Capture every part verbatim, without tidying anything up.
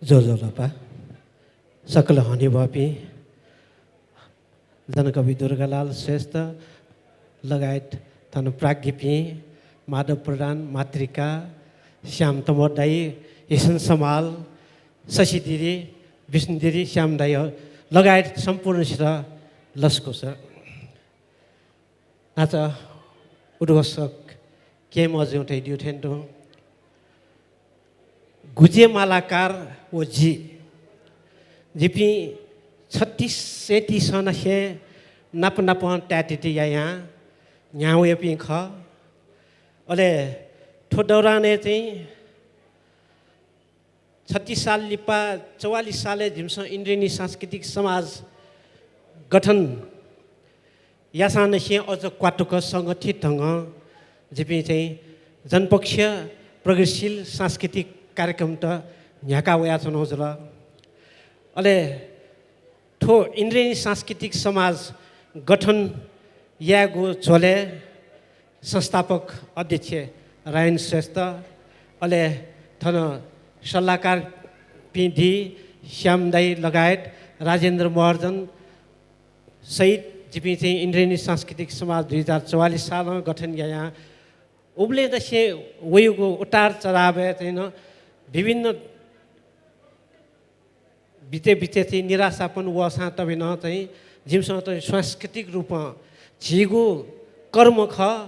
ज्वजलपा। सकल हनेबहःपिं जनकवि दुर्गालाल श्रेष्ठ लगायत थन प्राज्ञपिं माधव प्रधान, मातृका, श्याम तमोट दाइ, हिसन समाल, शशि दिदी, विष्णु दिदी, श्याम दाइ लगायत सम्पूर्णसित लसकुस। न्हाचः उद्घोषक केमजुं धयादीथें तुं गुजेमालाकार व जि, जिपिं छत्तीस सैँतिसंनिसें नाप नापं ताय्‌तिति यायां न्ह्यावयापिं खः। अले थ्व दौरानय् चाहिँ छत्तीस साल लिपा चौवालिस सालय् जिमिसं इन्द्रेणी सांस्कृतिक समाज गठन यासांनिसें अझ क्वातुक संगठित ढंगं जिपिं चाहिँ जनपक्षीय प्रगतिशील सांस्कृतिक कार्यक्रमत न्ह्याका वयाच्वनागु जुल। अले थ्व इन्द्रेणी सांस्कृतिक समाज गठन यायेगु झ्वलय् संस्थापक अध्यक्ष रायन श्रेष्ठ, अले थन सल्लाहकारपिं दी श्याम दाइ लगायत राजेन्द्र महर्जन सहित जिपिं चाहिँ इन्द्रेणी सांस्कृतिक समाज दुई हजार चौवालिस सालं गठन यायां उबलय् दसें वइगु उतार चढावय् चाहिँ नं विभिन्न बिचय् बिचय् चाहिँ निराशापन वःसां तबे नं चाहिँ जिमिसं चाहिँ सांस्कृतिक रूपं झीगु कर्म खः,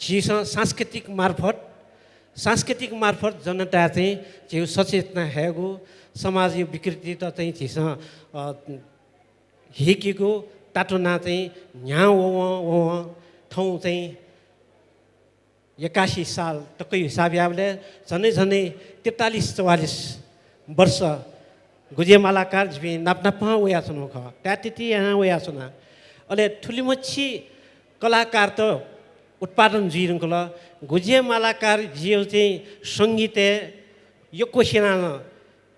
झीसं सांस्कृतिक मार्फत, सांस्कृतिक मार्फत जनताय् चाहिँ झीगु सचेतना हयेगु, समाजया विकृतित चाहिँ झीसं, अ, हिकीगु, तातुनाः चाहिँ न्ह्यावं ववं ववं थौं चाहिँ एकासी साल तक हिसाब याःबलय् झन्डै झन्डै त्रितालिस चौवालिस वर्ष गुजेमालाकार जिपिं नाप नापं वयाच्वनागु खः, ताय्‌तिति यानाः वयाच्वना। अले थुलिमछि कलाकारत उत्पादन जुइधुंकल। गुजेमालाकार जियो चाहिँ संगीतय् यक्व स्यनाः नं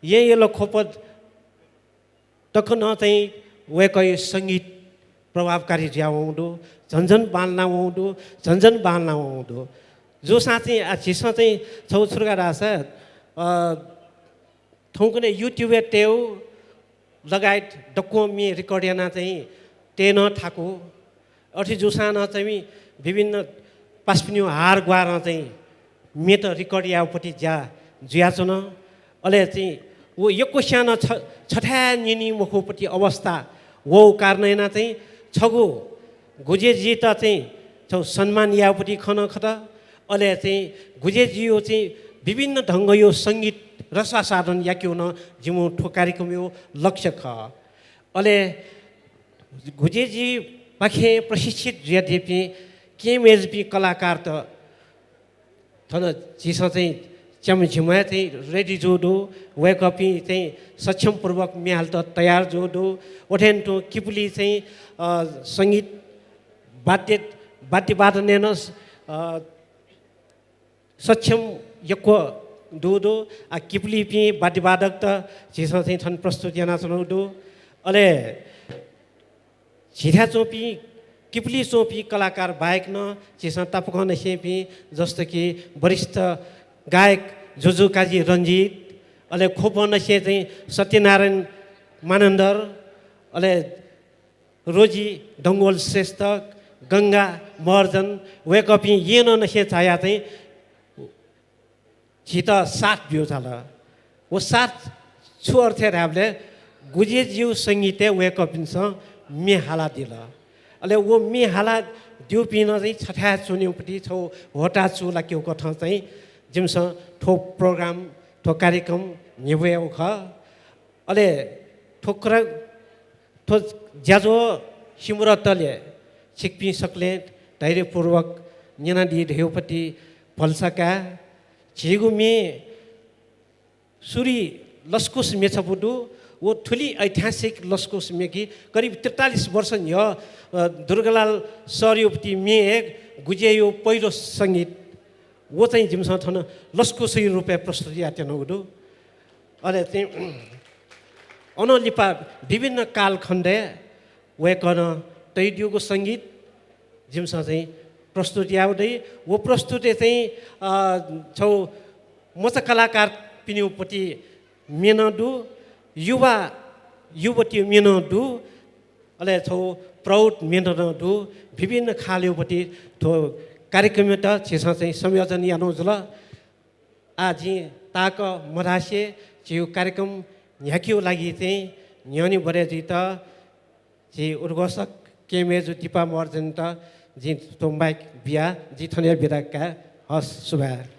येँ यल ख्वप तक नं चाहिँ वय्‌कःया संगीत प्रभावकारी जुयावंगु दु, झन झन बांलाना वंगु दु, झन झन बांलाना वंगु दु। जूसां चाहिँ आ, झीसं चाहिँ छगू छु धकाः धाःसा, अ, थौंकन्हय् YouTube-य् तयेगु लगायत दक्वं म्ये record यानाः चाहिँ तये नं थाकु। अथे जूसां नं चाहिँ विभिन्न पासापिनिगु हार ग्वाहारं चाहिँ म्येत record यायेगुपति ज्या जुयाच्वन। अले चाहिँ व यक्वस्यां नं छ-, छथाय् न्यनी मखुगुपति अवस्था वःगु कारणं यानाः चाहिँ छगू गुजेजीत चाहिँ छगू सम्मान यायेगुपति खँ नं खत। अले चाहिँ गुजेजीयो चाहिँ विभिन्न ढंगयो संगीत रसास्वादन याकेगु नं जिमिगु थ्व कार्यक्रमयो लक्ष्य खः। अले गुजेजीपाखें प्रशिक्षित जुयादीपिं केहेँ मय्‌जुपिं कलाकारत थन झीसं चाहिँ च्याम्ह झिम्ह चाहिँ ready जूगु दु। वय्‌कःपिं चाहिँ सक्षमपूर्वक म्ये हालेत तयार जूगु दु। अथें तुं किपुली चाहिँ, अ, संगीत वाद्य, वाद्यवादनय् नं, अ, सक्षम यक्व दुगु दु। आ, किपुलीपिं वाद्यवादकत झीसं चाहिँ थन प्रस्तुत यानाच्वनागु दु। अले झीथाय् च्वंपिं, किपुली च्वंपिं कलाकार बाहेक नं झीसं तापाकं नसेंपिं, जस्तो कि वरिष्ठ गायक जुजु काजी रञ्जित, अले ख्वपं नसें चाहिँ सत्यनारायण मानन्धर, अले रोजी डंगोल श्रेष्ठ, गंगा महर्जन, वय्‌कःपिं येँ नं नसें झायाः चाहिँ झीत साथ ब्यू झाल। व साथ छु अर्थय् धायेबलय् गुजेजीयो संगीतय् वय्‌कःपिन्सं म्ये हालादिल। अले व म्ये हालाद्यूपिं नं चाहिँ छथाय् च्वनेगुपति छगू ह्वःताः चूलाकेगु कथं चाहिँ जिमिसं थ्व program, थ्व कार्यक्रम न्ह्यब्वयागु खः। अले थ्व क्र-, थ्व ज्याझ्वः सिमुरतले छिकपिं सकलें धैर्यपूर्वक न्यनादी धयागुपति भलसा काये। झीगु म्ये सुरुइ लसकुस म्ये छपु दु। व थुलि ऐतिहासिक लसकुस म्ये कि करिब त्रितालिस वर्ष न्ह्यः, अ, दुर्गालाल सरयोपति म्ये हे गुजेयो पहिलो संगीत व चाहिँ जिमिसं थन लसकुसया रूपय् प्रस्तुत यायेत्यनागु दु। अले चाहिँ अनं लिपा विभिन्न कालखण्डय् वय्‌कलं तयादीगु संगीत जिमिसं चाहिँ प्रस्तुत यायेगु दइ। व प्रस्तुतय् चाहिँ, अ, छगू मचा कलाकारपिनिगुपति म्ये नं दु, युवा युवती म्ये नं दु, अले छगू प्रौढ म्ये नं दु। विभिन्न खालय् पति थ्व कार्यक्रमयात झीसं चाहिँ संयोजन यानागु जुल। आः जिं ताःक मधासे झीगु कार्यक्रम न्ह्याकेगु लागि चाहिँ न्ह्यःने बढे जुइत झी उद्घोषक केहेँ मय्जु दिपा महर्जनयात जिं थ्व माइक बिया, जिं थन हे बिदा काये। हस्, सुभाय्।